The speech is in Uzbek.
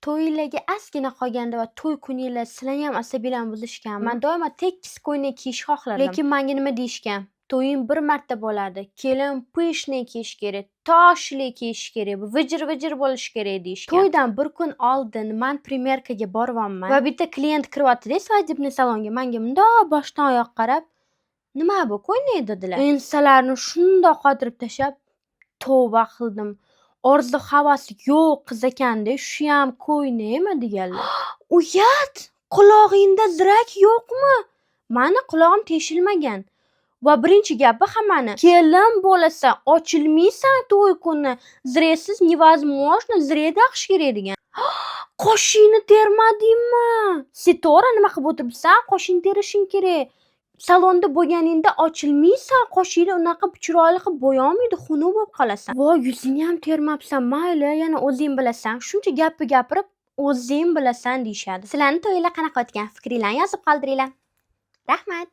To'ylarga ozgina qolganda va to'y kuninglar sizlarniyam asabiylarni buzishganmi? Man doimo tekis ko'ylak kiyishni xohlardim. Lekin manga nima deyishgan? To'ying bir marta bo'ladi. Kelin пышный kiyish kerak, toshli kiyish kerak, vijir-vijir bo'lishi kerak deyishgan. To'ydan bir kun oldin man примерка ga boryapman va bitta klient kiryapti-da свадебный salonga. Manga mundoq boshdan oyoq qarab, "Nima bu ko'ylak?" dedilar. Ensalarini shundoq qotirib tashlab, tavba qildim. Orzu havasi yo'q qiz ekanda, shuyam ko'ylakmi deganlar. Uyat! Qulog'ingda zirak yo'qmi? Mani qulog'im teshilmagan. Va birinchi gapi hammani: "Kelin bo'lasan, ochilmaysan to'y kuni. Ziraksiz невозможно, zirak taqish kerak" degan. Qoshingni termadingmi? Sitora, nima qilib o'tiribsan? Qoshingni terishing kerak. Salonda bo'lganingda ochilmaysan, qoshingni unaqa chiroyli qilib bo'yolmaydi, xunuk bo'lib qolasan. Voy, yuzingni ham termabsan, mayli, yana o'zing bilasan. Shuncha gapni gapirib, o'zing bilasan deyishadi. Sizlarni to'yinglar qanaqa o'tgan? Fikringlarni yozib qoldiringlar. Rahmat.